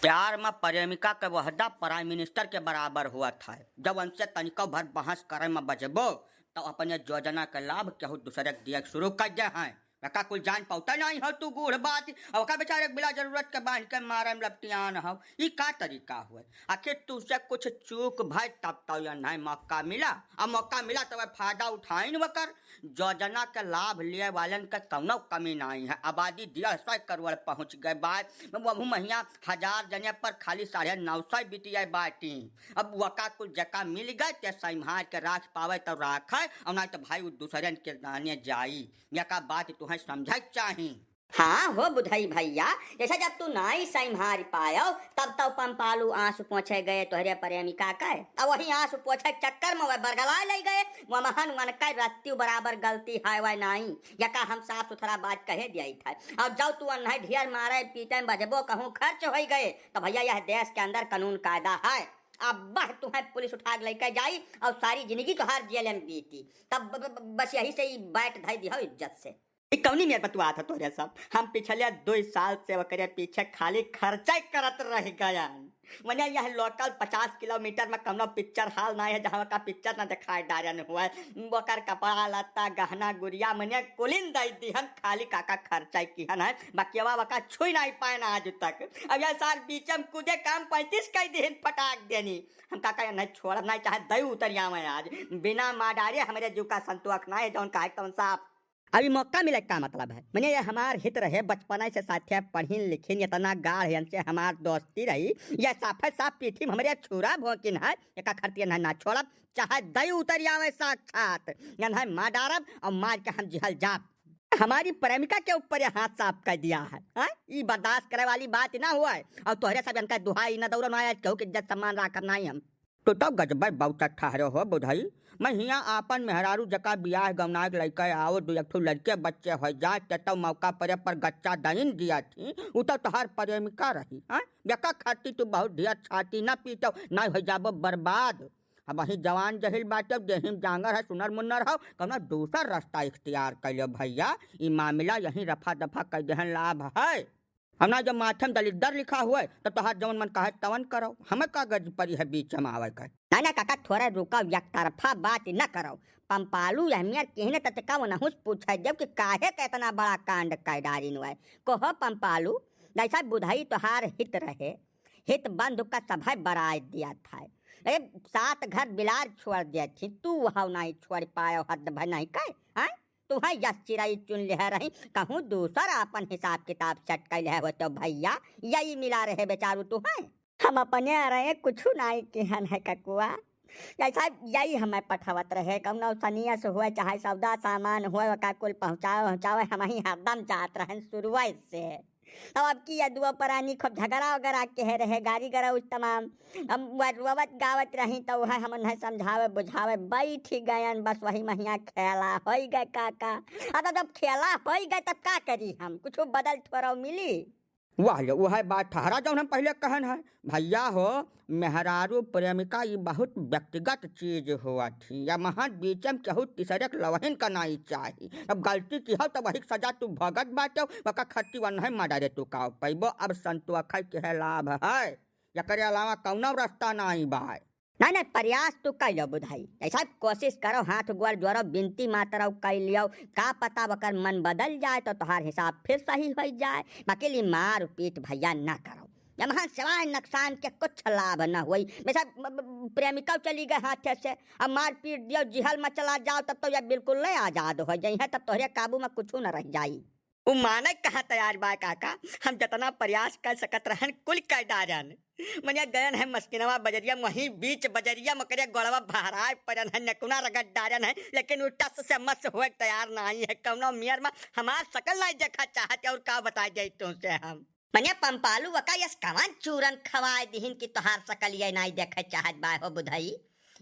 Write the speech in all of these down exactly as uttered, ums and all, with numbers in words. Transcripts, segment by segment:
प्यार में प्रेमिका के वहदा प्राइम मिनिस्टर के बराबर हुआ था। जब उनसे तनिको भर बहस करे में बजबो, तो अपने योजना के लाभ केहू दूसरे के दिए शुरू कर दे हैं। एका कुल जान पावता नहीं हो तू बूढ़ बात, और ओका बेचारे के बिला जरूरत के बांध के मारे में लपटियान हो। ई का तरीका हुए? आखिर तुझसे कुछ चूक भय तब तो यह नहीं मौका मिला, अब मौका मिला तो वह फायदा उठाइन वकर। योजना के लाभ लिए वालन के कौनो कमी नहीं है। आबादी डेढ़ सौ करोड़ पहुँच गए बा, वहू महिया हजार जने पर खाली साढ़े नौ सौ बिटिया बाटी। अब वका कुल जका मिल गए ते संभार के राख पावे तो राखे, और नहीं तो भाई उ दूसरन के दाने जाई। यका बात तुहें समझे के चाही। हाँ हो बुधई भैया, जैसे जब तू नाई संभार पायो, तब तो पंपालू आंसू पोंछे गए तोहरे प्रेमिका के। अब वही आंसू पोंछे के चक्कर में वह बरगलाए ले गए। वह महान वन के रत्ती बराबर गलती है वह नाई। यका हम साफ सुथरा बात कहे दिया था। और जब तू अन्हे ढेर मारे पीटे में बजबो कहूँ खर्च होई गए, तो भैया यह देश के अंदर कानून कायदा है। अब वह तुम्हें पुलिस उठा के लेके जाई और सारी जिंदगी तोहार जेल में बीती। तब ब-, ब-, बस यही से ही बैठ धई दिहो इज्जत से। ई कौनी मेर बतुआत है तोरे सब? हम पिछले दो साल से ओकरे पीछे खाली खर्चा करत रह गया। मने यह लोकल पचास किलोमीटर में कौनो पिक्चर हॉल नहीं है जहाँ का पिक्चर न दिखाए डारन हुआ। ओकर कपड़ा लत्ता गहना गुरिया मने कुलिन दई दिहन, खाली काका खर्चा किहन है, बकियावा वका छुई नहीं पाए ना आज तक। अब यह सार बीच में कूदे काम पैंतीस कई दिहन फटाक देनी। हम काका यह नहीं छोड़ब नहीं, चाहे दई उतर आवे आज। बिना मार डारे हमरे जीव का संतोष नहीं है, जौन कहे तौन साफ। अभी मौका मिले का मतलब है? मने ये हमार हित रहे, बचपना से साथे पढ़िन लिखिन, इतना गाढ़ यन से हमार दोस्ती रही, ये साफे साफ पीठी में हमरे छुरा भोंकिन है, एका खरतियन है ना छोड़ब, चाहे दई उतर आवे साक्षात, यन है मार डारब और मार के हम जिहल जाब। हमारी प्रेमिका के ऊपर ये हाथ साफ कर दिया है, हाँ? ई बर्दाश्त करे वाली बात ना हुआ है। और तोहरे सब यन का दुहाई ना दौड़ो ना, आज केहू के इज्जत सम्मान राखब नहीं हम। तू तो गजबे बाउचा ठहरे हो बुधई। मैं हियाँ आपन मेहरारू जका बियाह गवनाक लइके आओ, दू एक ठो लड़के बच्चे हो जाए, ते तो मौका परे पर गच्चा दइन दिया थी, उ तो तोहार प्रेमिका रही, हाँ? बेका खाती तू बहुत ढेर छाती ना पीटो, ना हो जाबो बर्बाद। अब वही जवान जहिल बाटे, देहिम जांगर है, सुनर मुन्नर हो, कौनो दूसर रास्ता इख्तियार कर लो भैया। ई मामला यहीं रफा दफा कर देहन लाभ है। हम ना जब माथे में दलिद्दर लिखा हुए, तब तोहार जवन मन कहे तवन करो, हमें का गरज परी है बीच में आवे के? ना, ना काका, थोड़ा रुको, एक तरफा बात न करो। पंपालू अहमियत किहने ततका वो नहुस पूछे देव कि काहे के इतना बड़ा कांड कर डारिन हुए। कहो पंपालू, जैसा बुधई तोहार हित रहे, हित बंधु का सभय बराय दिया था। ए, सात घर बिलार छोड़ दिया थी, तू वहाँ नहीं छोड़ पायो, हद भय नहीं कहे, हाँ? तुहैं यस चिरई चुन लिहे रही, कहूँ दूसर आपन हिसाब किताब सेट कइ लिहे होतो भइया, यही मिला रहे बेचारू तुहैं। हम अपने रहे कुछु नाई किहन है ककुआ, जैसा यही हमें पठवत रहे, कौनो सनियस हुए चाहे सौदा सामान हुए, ओका कुल पहुँचावे पहुँचावे, हम ही हरदम जात रहन शुरुए से। अब, अब की ये दुआ परानी खूब झगड़ा वगैरह के है रहे, गारी गरौज तमाम। अब वह रोवत गावत रही तो वह हम उन्हें समझावे बुझावे बैठ गयन, बस वही महिया खेला होई गए काका। अब, अब जब खेला होई गए तब का करी हम, कुछ बदल थोड़ा मिली? वाह ले, वह बात ठहरा जौन हम पहले कहन है। भइया हो, मेहरारू प्रेमिका ई बहुत व्यक्तिगत चीज होत ही। या महान बीच में केहू तीसरे के लवहिन का नाई चाही। अब गलती की हो तो वही सजा तू भगत बाटो, वका खट्टी वन है मर्डरे तू का पैबो। अब संतोखै के है लाभ है, एकरे अलावा कौनो रास्ता नाई बाय। नहीं, नहीं, प्रयास तू कइ लो बुधई, ऐसा कोशिश करो, हाथ गोड़ जोड़ो, बिनती मातरौ कइ लियो, का पता वकर मन बदल जाए तो तोहार हिसाब फिर सही होइ जाए। बाकी ली मार पीट भइया ना करो, यमहन सिवाय नुकसान के कुछ लाभ न होई। वैसा ब-, ब-, प्रेमिका चली गए हाथे से, अब मार पीट दियो, जिहल में चला जाओ, तब तो ये बिल्कुल नहीं आजाद हो जाई है, तब तोहरे काबू में कुछ न रह जाई। उ माने कहाँ तैयार बा काका, हम जतना प्रयास कर सकत रहन कुल कर डारन। मनिया गयन है मस्किनवा बजरिया, वहीं बीच बजरिया मकरिया गोड़वा बहराए परन है, नकुना रगड़ डारन है, लेकिन उ टस से मस होए तैयार नहीं है। कौनो मियर में हमार सकल नहीं देखा चाहत, और का बताए जाई तुमसे हम। मने पंपालू वका यस कवन चूरन खवाए दिहिन कि तोहार सकल ये नाई देखे चाहत बा हो बुधई?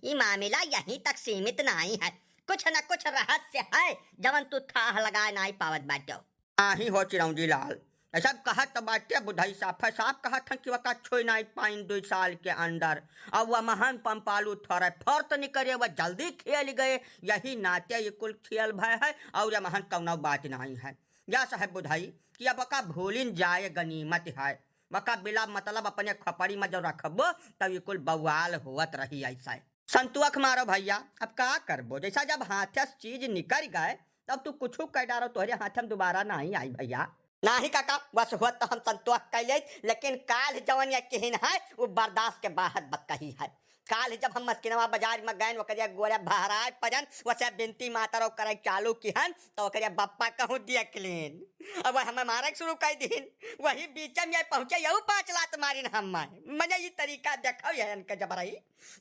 ई मामला यहीं तक सीमित नाई है, कुछ न कुछ रहस्य है जवन तू थाह लगाए नाई पावत बाटो। आही हो चिरौंजी लाल, ऐसा कहत बाटे बुधई साफे साफ कहत हैं कि वका छुई नाई पाइन दुई साल के अंदर। अब वह महान पंपालू थोड़े फर्त निकरे, वह जल्दी खेल गए, यही नाते ये कुल खेल भय है और यह महान कौनो बात नहीं है। या साहब बुधई कि अब का भूलिन जाए गनीमत है। बका बिला मतलब अपने खोपड़ी में जो रखबो, तब ये कुल बवाल होत रही ऐसा। संतोख मारो भैया, अब का करबो, जैसा जब हाथे से चीज निकल गए, तब तू कुछ कह डारो, तोहरे हाथे में दोबारा नहीं आई भैया। नाही काका, बस होत तो हम संतोख कर लेत, लेकिन काल जवन ये किहिन है, वो बर्दाश्त के बाहर बतकही है। काल जब हम मस्किनवा बाजार में गएन, ओकरे गोड़े भहराए परन, वसे बिनती मातर करे चालू किहन, तो ओकरे बप्पा कहूँ देख लेन। अब हमें मारे के शुरू कर दीन। वही बीच में ये पहुँचे, यहू पाँच लात मारिन हमें। मने ये तरीका देखो ये इनके जबरई।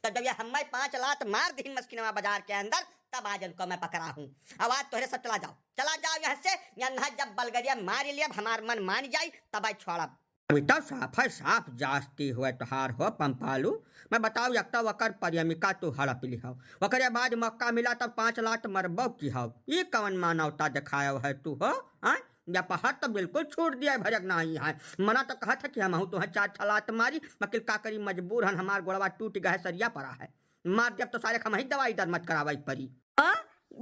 तब जब ये हमें पाँच लात मार दीन मस्किनवा बाजार के अंदर, तब आज इनको मैं पकड़ा हूँ। अब आज तोहरे सब चला जाओ, चला जाओ यहाँ से। यहाँ जब बलगरिया मारी लियब, हमार मन मान जाई, तब आई छोड़ब। अभी तो साफ है, साफ जास्ती हुए तोहार हो पंपालू। मैं बताओ, एक तो वकर प्रेमिका तू हड़प लिहव, ओकरे बाद मौका मिला तब पाँच लात मरबो किहव। ई कवन मानवता दिखायव है तू हो? हाँ, या पहाड़ तो बिल्कुल छोड़ दिया है, भरक नहीं है। मना तो कहत है कि हमहू तुहे चार छह लात मारी, मकिल का करी, मजबूर हन, हमार गोड़वा टूट गए, सरिया पड़ा है। मार देब तो सारे हमही दवाई दर मत करावे परी। ओ,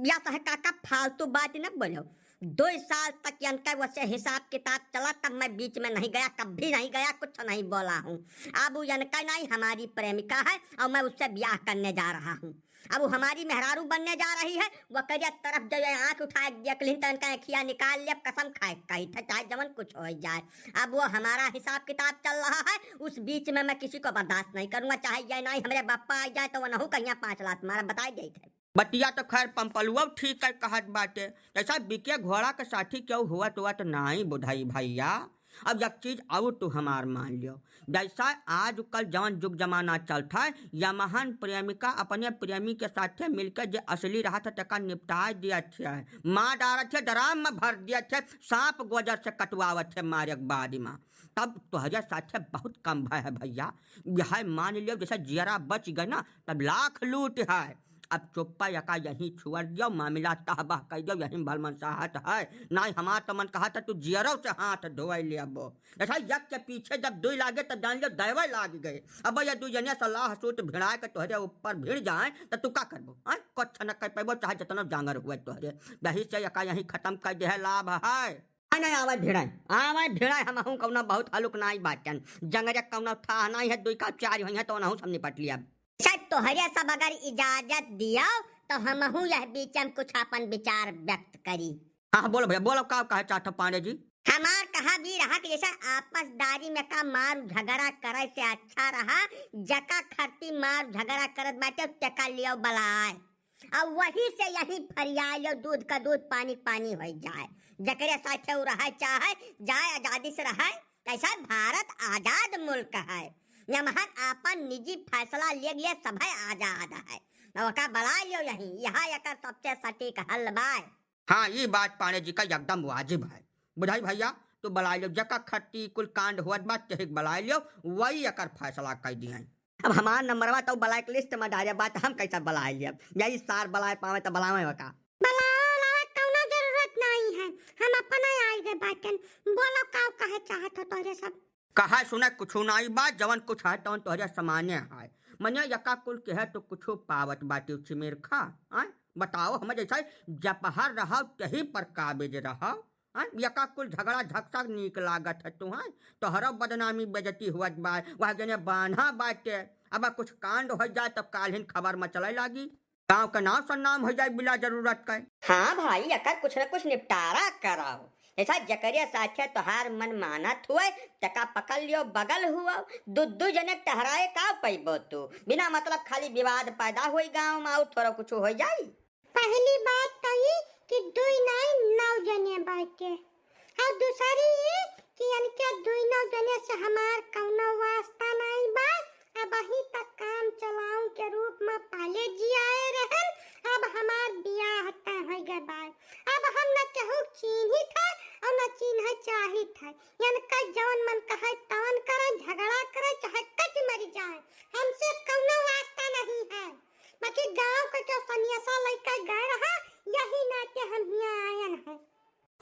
या तो है काका, फालतू बात न बोलो। दो साल तक इनका वैसे हिसाब किताब चला, तब मैं बीच में नहीं गया, कभी नहीं गया, कुछ नहीं बोला हूँ। अब वो इनका नहीं, हमारी प्रेमिका है और मैं उससे ब्याह करने जा रहा हूँ। अब वो हमारी मेहरारू बनने जा रही है, वो करिया तरफ जो ये आँख उठाए देख लिन तो इनका अँखिया निकाल ले, अब कसम खाए कही था, चाहे जवन कुछ हो जाए। अब वो हमारा हिसाब किताब चल रहा है, उस बीच में मैं किसी को बर्दाश्त नहीं करूँगा, चाहे ये नहीं हमरे बप्पा आ जाए तो वो नहू कहिया पाँच लात मारा, बताए गई थे। बतिया तो खैर पंपलुआ ठीक है कहत बाटे, जैसा बिके घोड़ा के साथी केहू हुआ तो, तो नाई बुधाई भैया। अब एक चीज और तू हमार मान लियो, जैसा आजकल जवन जुग जमाना चलत है, यमहन प्रेमिका अपने प्रेमी के साथे मिलके जे असली रहत है, तेका निपटाए दियत है, मार डारत है, ड्राम में भर दियत है, सांप गोजर से कटवावत है मारे के बाद में। तब तोहरे साथे बहुत कम भय है भैया। यह मान लियो जैसे जियरा बच गए ना, तब लाख लूट है। अब चुप्पा यका यहीं छोड़ दियो, मामला तहबाह कर दियो, यहीं भल मनसाहत है। नाहीं हमार तो मन कहा था तू जियरो से हाथ धोए ले अबो। ऐसा यक के पीछे जब दुई लागे तब जान लियो दैवे लाग गए। अब ये दुई जनिया सलाह सूत भिड़ाए के तोहरे ऊपर भिड़ जाए तो तू का करबो? हाँ? कुछ न कर पैबो, चाहे जितना जांगर हुए तोहरे। यही से यका यहीं खत्म कर दे है, लाभ है। आ नहीं आवे भिड़ाए, आवे भिड़ाए, हमहूँ कौनो बहुत हलुक नाई बाटन। जंगरे कौनो थाह नाई है, दुई का चार होई है तो ओनहू सब निपट लिया। शायद तोहरे सब अगर इजाजत दियो तो हमहू यह बीच में कुछ अपन विचार व्यक्त करी। हाँ, हाँ, बोलो भैया, बोलो, का कहे चाहत हो पांडे जी? हमार कहा भी रहा कि जैसे आपसदारी में का मार झगड़ा करे से अच्छा रहा, जका खरती मार झगड़ा करत बाटे, तेका लियो बलाए। अब वही से यही फरिया लियो, दूध का दूध, पानी पानी हो जाए। जकरे साथे उ रहे चाहे जाए, आजादी से रहे। कैसा भारत आजाद मुल्क है, यमहन आपन निजी फैसला ले लिए, सभे आजाद है। ओका बला लियो यहीं, यह एकर सबसे सटीक हल बाय। हाँ, ई बात पांडे जी का एकदम वाजिब है। बुझाई भैया, तू बला लियो, जका खट्टी कुल कांड हुअत बा, तेहिक बला लियो, वही एकर फैसला कर दिए। अब हमार नंबरवा तो blacklist में डारे बा, त हम कैसे बलाए लेब? यही सार बलाए पावे त बलावे हो का? बलावे उलावे कौनो जरूरत नहीं है, हम अपने आई गए बाटन। बोलो का कहे चाहत हो तोहरे सब? कहा सुने कुछ नहीं बा, जवन कुछ है तवन तोहरे सामान्य है। मने यका कुल के है तो कुछ पावत बाटी चिमेर खा, आय? बताओ हमें जैसे जपहर रहा तही पर काबिज रहा। हाँ, यका कुल झगड़ा झगसा नीक लागत है तू, हाँ? तोहरो बदनामी बेइज्जती हुअत बा, वह जने बान्हा बाटे। अब कुछ कांड हो जाए तब काल्हिन खबर मचले लागी। गांव का नाम सन्नाम हो जाए बिला जरूरत के। हाँ भाई, एकर कुछ न कुछ निपटारा कराओ। ऐसा जकरे साथे तोहार मन मानत हुए, तेका पकड़ लियो, बगल हुआ। दू दू जने टहराए का पैबो तू? बिना मतलब खाली विवाद पैदा होई गांव में, और थोड़ा कुछ हो जाई। पहली बात तो ई कि दुई नाई नौ जने बाटे, और दूसरी ई कि इनके दुई नौ जने से हमार कौनो वास्ता नहीं बा। अबही तक काम चलाऊ के रूप में पाले जियाए रहन, अब हमार बियाह तय हो गए बा। अब हम न केहू चीन्हित है और न चीन्हे चाहित है। इनका जवन मन कहे तवन करे, झगड़ा करे, चाहे कट मर जाए, हमसे कौनो वास्ता नहीं है। बाकी गांव के जो सनियसा लइका गए रहा, यही नाते हम हियां आयन है।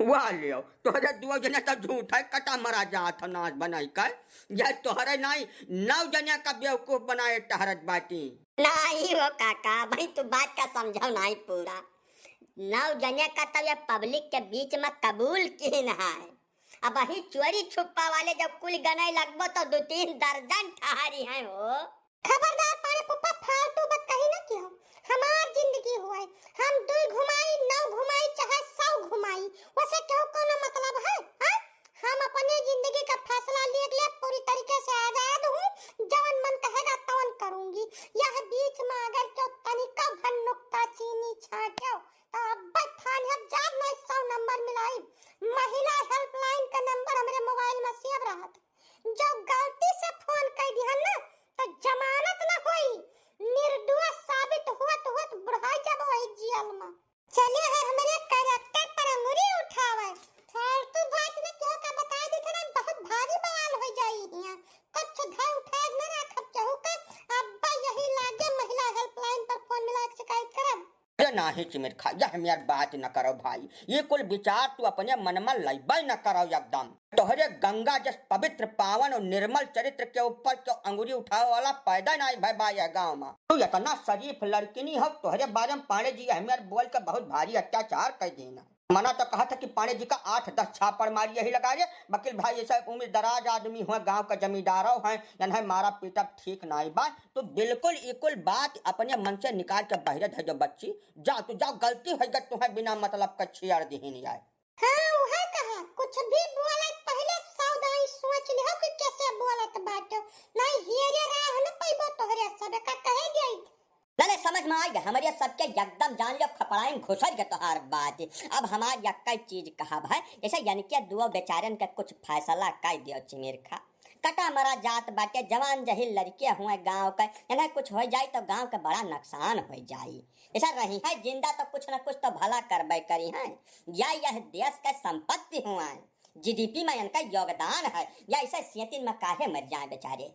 वाह लियो, तोहरे दो जने तो झूठ है, कटा मरा जात हो नाच बनाई कर। यह तोहरे नहीं, नौ जने का बेवकूफ बनाए टहरत बाटी। नहीं हो काका, भाई तू बात का समझो नहीं पूरा। नौ जने का तो ये public के बीच में कबूल किन है। अबहीं चोरी छुप्पा वाले जब कुल गनइ लगबो तो दू तीन दर्जन ठहरी हैं हो। खबरदार पाड़े पुप्पा, फालतू बात कही न किहो। हमार जिंदगी हुआ है, हम दुई घुमाई, नौ घुमाई, चाहे सौ घुमाई, वसे केहू कौनो मतलब है, हाँ? हम अपने जिंदगी का फैसला लिए के लिए पूरी तरीके से आजाद हूँ। जवन मन कहेगा तवन करूंगी। यह बीच में अगर केहू तनिका भर नुक्ता चीनी छांट्यो तो अब्बे थाने अब जाब नहीं सौ नंबर मिलाई। महिला हेल्पलाइन का नंबर हमरे मोबाइल में सेव रहत। जो गलती से फोन कर दिहन ना तो जमानत ना होई, निर्दोष साबित होत होत बुढ़ाई जाब वही जेल में। चले है हमरे कैरेक्टर पर अंगुरी उठावे। फालतू बात में केहू का बताए देथे ना, बहुत भारी बवाल हो जाई हियां। कुछ धै उठाए न रखब केहू का। अब्बा यही लागे महिला हेल्पलाइन पर फोन मिला के शिकायत करब। अरे नाही चिमिरखा, यह मेर बात न करो भाई, ये कुल विचार तू अपने मन में लइबे न करो एकदम। तोहरे गंगा जस पवित्र, पावन और निर्मल चरित्र के ऊपर क्यों अंगुरी उठावे वाला पैदा नाई भय बा यह गाँव में। तू इतना शरीफ लड़किनी हो, तोहरे बारे में पांडे जी हमें बोल के बहुत भारी अत्याचार कर देना। मना तो कहा था कि पांडे जी का आठ दस छापड़ मारी यही लगा रे। वकील भाई, ऐसा उम्र दराज आदमी हुए, गांव का जमींदारो हैं, इन्हें मारा पीटा ठीक नाई बा। तो बिल्कुल इकुल बात अपने मन से निकाल के बहरे धर दो बच्ची। जा तू जा, गलती है गई तुम्हें बिना मतलब का छेड़ दिहिन आए। हाँ, उहे कहा, कुछ भी बोले पहले सौ दाई सोच लिहो कि कैसे बोलत बाटो, नहीं हेरे राह न पैबो तोहरे सब का कहे गई। लले समझ में आ गया, हमरे सबके एकदम जान लियो खपड़ाई में घुसर के तोहार बात। अब हमार यक्का चीज कहब है, जैसे यनके दुओ बेचारन के कुछ फैसला कर दियो चिमिरखा। कटा मरा जात बाटे, जवान जहिल लड़के हुए गांव के, इन्हें कुछ हो जाई तो गांव के बड़ा नुकसान हो जाई। ऐसा रही है जिंदा तो कुछ न कुछ तो भला करबे करी हैं। या यह देश के संपत्ति हुआ है, जीडीपी में इनका योगदान है, या ऐसे सेतिन में काहे मर जाए बेचारे।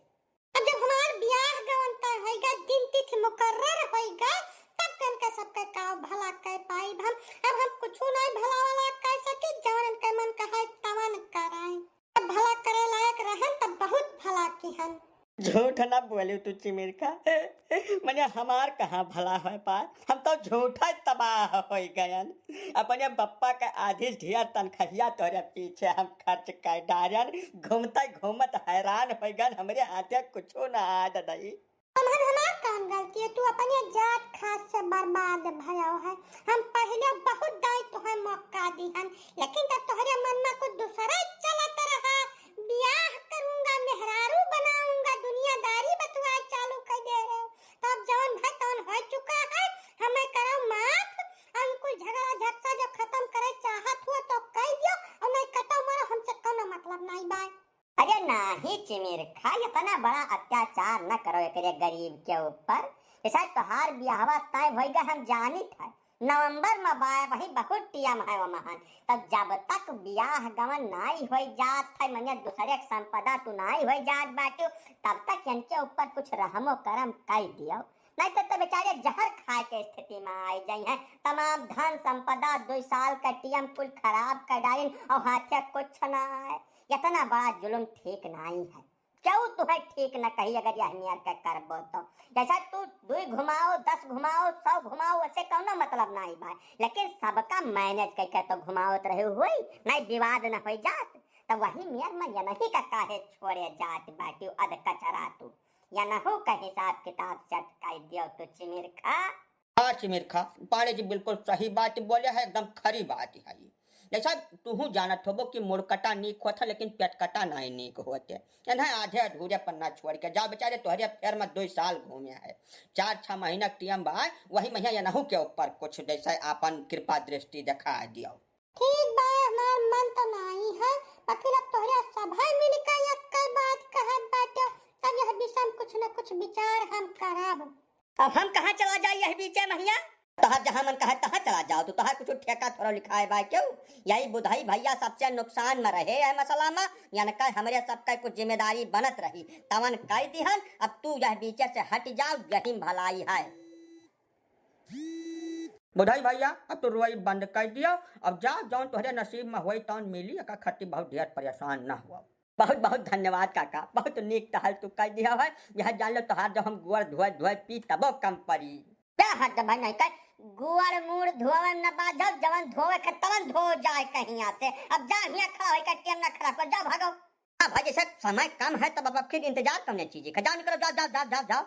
अब जब हमार ब्याह गवन तय होइगा, दिन तिथि मुकर्रर होइगा, तब कन के सबके काव भला कर पाइब हम। अब हम कुछू नहीं भला वाला कर सकी, जवन इनके मन कहे तवन कराए। अब भला करे लायक रहन तब बहुत भला किहन। झूठ ना बोले तू चिमिरखा, मने हमार कहाँ भला हो पाए, हम तो झूठा तबाह हो गयन। अपने बप्पा के आधी ढेर तनखहिया तोरे पीछे हम खर्च कर डारन, घूमते घूमत हैरान हो गन, हमरे हाथे कुछो ना आ ददई। हमहन हमार कौन गलती है, तू अपने जात खास से बर्बाद भयो है। हम पहले बहुत दाई तुहे मौका दिहन, लेकिन तब तोहरे मन में कुछ दूसरा चलत रहा। ब्याह करूंगा, मेहरारू बनाऊंगा, दुनियादारी बतुआए चालू कर दे रहे हो। तो अब जौन भाई तौन हो चुका है, हमें करो माफ। और कुल झगड़ा झगड़ा जो खत्म करे चाहत हुआ तो कह दियो, और नहीं कटो मरो, हमसे कोनो मतलब नहीं बाय। अरे नाही चिमिरखा, इतना बड़ा अत्याचार न करो एकरे गरीब के ऊपर। जैसा तोहार बियाहवा तय होइगा हम जानित है, नवंबर में बाय वही बहुत टीएम है वो महान। तब जब तक बियाह गवन नाई होई जात है, मने दूसरे के संपदा तू नाई होई जात बाटू, तब तक इनके ऊपर कुछ रहमो करम कई दियो, नहीं तो, तो बेचारे जहर खाए के स्थिति में आई जाई हैं। तमाम धन संपदा दो साल का टीएम कुल खराब कर डालिन और हाथे कुछ ना आए। इतना बड़ा जुल्म ठीक नाई है। क्यों तुहे ठीक न कही अगर यह नियर के करबो तो? जैसा तू दुई घुमाओ, दस घुमाओ, सौ घुमाओ, उसे कौनो मतलब नहीं बा, लेकिन सबका मैनेज करके तो घुमावत रहे हुई, नहीं विवाद न हो जात। तो वही नियर में यनही का काहे छोड़े जात बाटी अध कचरा तू? यनहू का हिसाब किताब सेट कर दियो तू चिमिरखा। हाँ चिमिरखा, पांडे जी बिल्कुल सही बात बोले है, एकदम खरी बात है। जैसा तुहू जानत होबो कि मुड़कटा नीक होत है, लेकिन पेटकटा नाई नीक होत है। इन्हें आधे अधूरे पन्ना छोड़ के जाओ बेचारे, तोहरे फेर में दो साल घूमे है, चार छह महीना टीएम बा, वही महीना यनहू के ऊपर कुछ जैसे आपन कृपा दृष्टि दिखा दियो। ठीक बा, हमार मन तो नाई है, बाकी अब तोहरे सभा मिल के एक बात कहत बाटे, तब यह विषय में कुछ न कुछ विचार हम करब। अब हम कहाँ चला जाई यही बीचे महिया? तोहार जहाँ मन कहे तहाँ चला जाओ, तो तोहार कुछ ठेका थोड़ा लिखाए बा क्यों? यही बुधाई भैया सबसे नुकसान में रहे है मसला में, यानी कहे हमरे सबके कुछ जिम्मेदारी बनत रही, तवन कह दिहन। अब तू यह बीचे से हट जाओ, यही में भलाई है। बुधाई भैया, अब तो रोई बंद कर दियो, अब जा, जौन तोहरे नसीब में होई तौन मिली, एका खातिर बहुत ढेर परेशान ना हुआ। बहुत बहुत धन्यवाद काका, बहुत नीक टहल तू कर दिया है। यह जान लो तोहार जब हम गोड़ धोए धोए पी तबो कम पड़ी। क्या हद भाई नहीं कर, गुअर मूड़ धोवे न बाझो, जवन धोवे के तवन धो जाए कहीं से। अब जा, हियाँ खड़ा होइके टेम ना खराब कर, जा भागो। अब भाई जैसे समय कम है तब अब फिर इंतजार कौन चीज का, जाओ निकलो, जाओ जाओ जाओ जाओ जाओ।